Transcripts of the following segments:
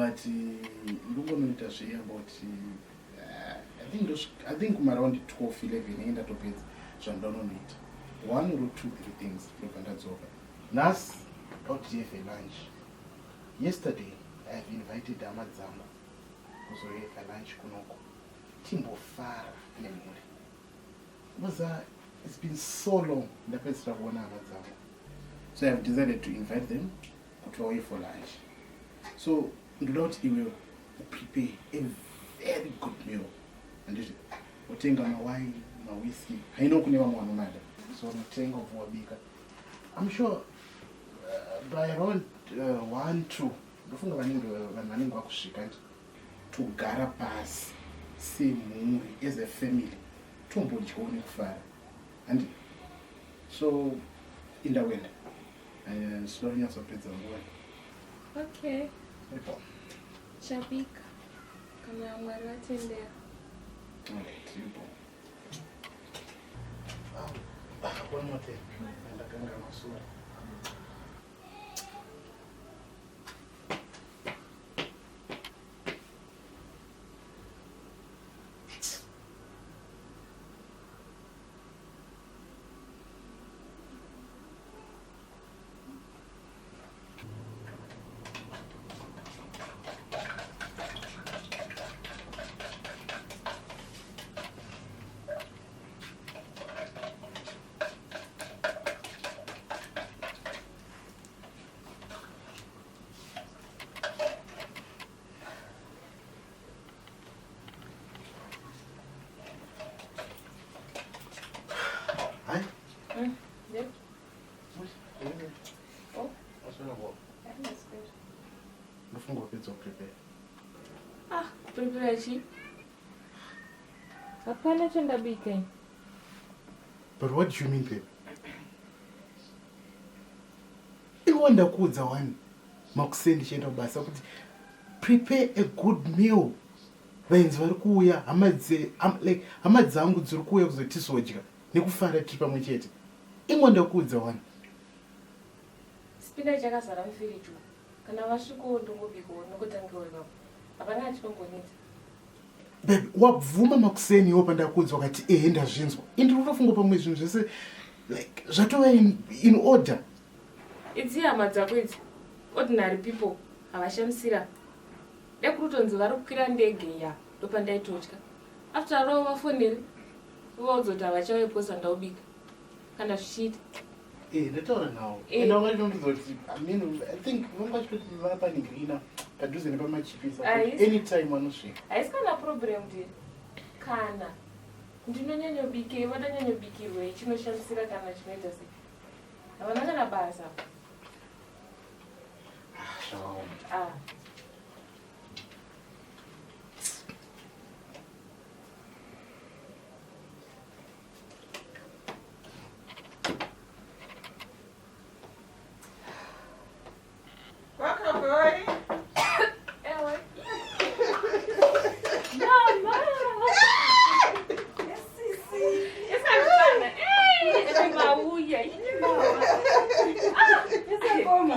But ndongonoita zve about I think I think kumaround 12 11 ndenge ndatopedza zvandanonoita. One or two three things ndobva ndadzoka. Nhasi out have a lunch. Yesterday I have invited hama dzangu kuzohave a lunch kunoko. Timbofara nemhuri. Because it's been so long ndapedzisira kuona hama dzangu. So I have decided to invite them kuti vauye for lunch. So ndoda kuti iwe uprepare a very good meal. Handiti wotenga mawaini, mawhisky. I know kune vamwe vanomada. So unotenga ubva wabika. I'm sure by around 1 2 ndofunga vanenge vanhu vanenge vakusvika ndi togara pasi semhuri as a family tombodyawo nekufara handi so indawenda ndinoda kunyatsopedza nguva. Okay. Ipo. Chabika. Kana Mwari vatendera. Alright, ipo. Oh, one more thing. Ndakanganwa, sorry. Hi. Yeah. Oh. That's good. Ndofunga wapedza kuprepare. Ah, kuprepare chii? Hapana chandabika ini. But what do you mean, babe? Iwe ndakuudza wani makuseni ndichienda kubasa kuti prepare a good meal. Vaenzi vari kuuya, hama dze, ham, like hama dzangu dziri kuuya kuzotizodya nekufara tiri pamwe chete. Ingo ndakuudza wani. Spinach yakazara mufiriji umu. Kana vasvikawo ndongobikawo ndongotangiwa ipapo. Hapana chinombonetsa. Babe, wabvuma makuseni iwo pandakuudza ukati ehe ndazvinzwa. Ini ndiri kutofunga pamwe zvinhu zvese like zvatova in order. Idzi hama dzako idzi. Ordinary people havashamisira. Dai kuri kutonzi vari kukwira ndege ya ndopandaitotya. After all vafoneri vovaudza kuti havachauye because handaubika. Kana zvichiita. Eh, ndataura nawo. Eh. Ende vanga vachitondudza kuti I mean, I think vanga vachitoti vapaningirina padhuze nepamachipisa. Haisi. Anytime vanosvika. Haisi kana problem dear. Kana ndinonyanyobikei vadanyanyobikirwei chinoshamisira kana chinoita sei. Havana kana basa. Ah, zvakaoma. Ah. Welcome, boy. Ewe. Mama. Isandifana. Eh, mauya. Mama. Ah, Ngoma.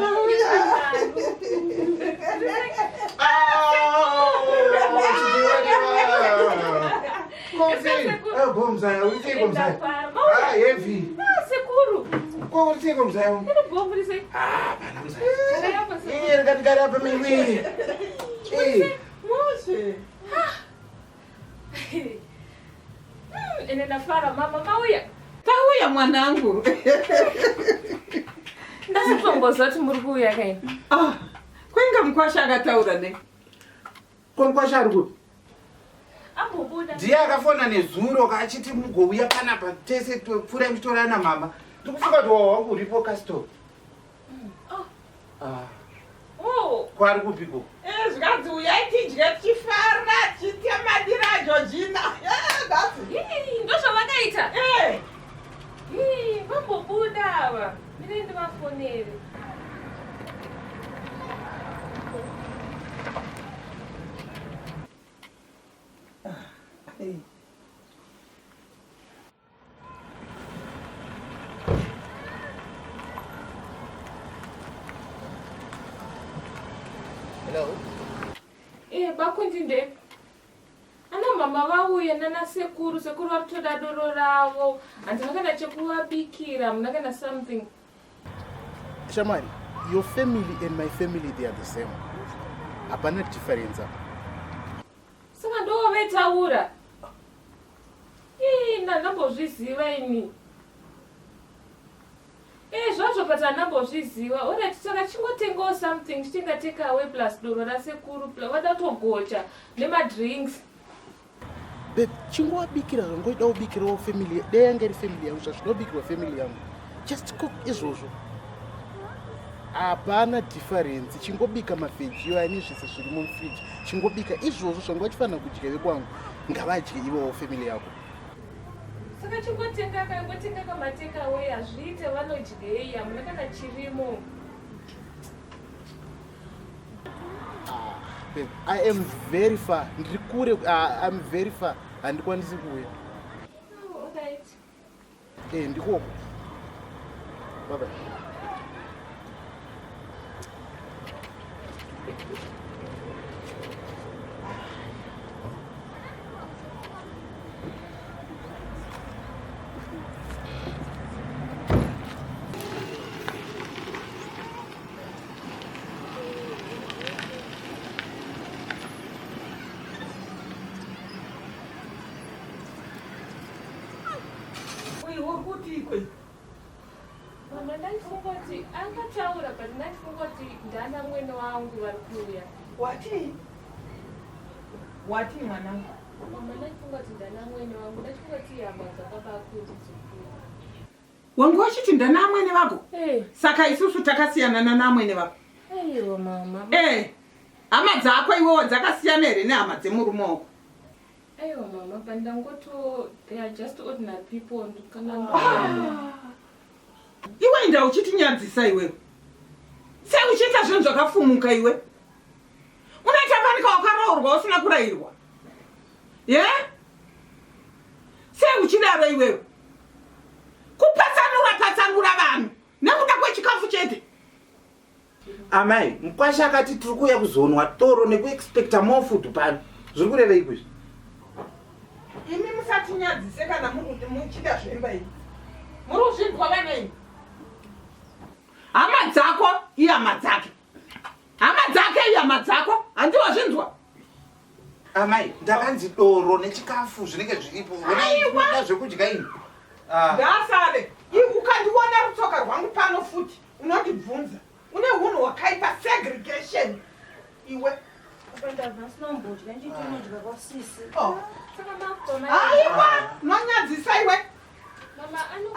Sekuru. Ko mzaya? Inobhomburise. Ah, pana mzaya. Gara yapa sekuru. Iye ndikati apa mimi. Eh, Moshe. Ene ndafara mama mauya. Tauya mwanangu. Ndasitomboziva kuti muri kuuya kaini. Ah, kwenga mukwasha akataura ne. Ko mukwasha ari kupi? Ambobuda. Ndiye akafona nezuro achiti mugouya panapa tese topfuura muchitorana mama. Ndikufunga kuti wawa wangu uripo custom. Oh. Ah, Oh. kwari kupiko? Eh, zvikanzi uyai tidye tichifara tichitemadira Georgina. Eh, that's Hii, ndozvavakaita. Eh. Hii, vambobuda ava. Mire ndivafonere. Eh. Hello. Bakundi nde ana mama vauya nana sekuru, sekuru vari kutoda doro ravo, handina kana chekuvabikira, hamuna kana something. Shamwari, your family and my family, they are the same. Hapana difference apa. Saka ndovetaura. Ii, ndandambozviziva ini. Eh, zvazvo but handambozviziva. Alright, saka chingotengawo something chitenga take away plus doro rasekuru, vada kutogocha nemadrinks. Babe, chingowabikira zvangoida ubikirawo family. Dai yanga iri family yangu, zvazvinobikirwa family yangu. Just cook izvozvo. Hapana difference. Chingobika maveggie ane zvese zviri mufridge. Chingobika izvozvo zvanga vachifanira kudya vekwangu. Ngavadye ivowo family yako. Saka chingotenga ka, ngotenga ka matake away hazviite, vanodyei, hamuna kana chirimo. Babe, I am very far. Ndiri kure, I'm very far. Handikwanisi kuuya. Oh, alright. Eh, ndikoko. Bye bye. Uyu uri kutiiko? Mama, ndaifunga kuti akataura, but ndaifunga kuti ndana mwene wangu vari kuuya. Wati? Wati mwanangu? Mama, ndaifunga kuti ndana mwene wangu, ndaifunga kuti hama dzababa akundi dzikuuya. Wangu wachiti ndana amwene vako? Eh. Saka isusu takasiyana nana amwene vako? Aiwa mama. Eh, hama dzako iwewo dzakasiyana here nehama dzemurume wako? Aiwa mama, but ndangoto they are just ordinary people kana. Iwe inda uchitinyadzisa iwewe. Sei uchiita zvinhu zvakafumuka iwe? Unoita fanika wakaroorwa usina kurayirwa. Ye? Sei uchidaro iwewe? Kupatsanura patsanura vanhu nekuda kwechikafu chete. Amai, mukwasha akati tiri kuuya kuzonwa doro nekuexpecta more food pano. Zviri kureva iko izvi? Imi musatinyadzise kana muchida zvemba iyi. Muri kuzvinzwa vana imi? Hama dzako ihama dzake. Hama dzake ihama dzako. Handiwazvinzwa? Amai, ndakanzi doro nechikafu zvinenge zviripo. Aiwa. Ona zvekudya ini. Ah. Ndasare. Ukandiona rutsoka rwangu pano futi unondibvunza. Une hunhu hwakaipa, segregation. Iwe. Apa ndabva ndisinombodya, ndichitonodya kwasisi. Oh. Saka makoma. Aiwa, nonyadzisa iwe. Mama ano.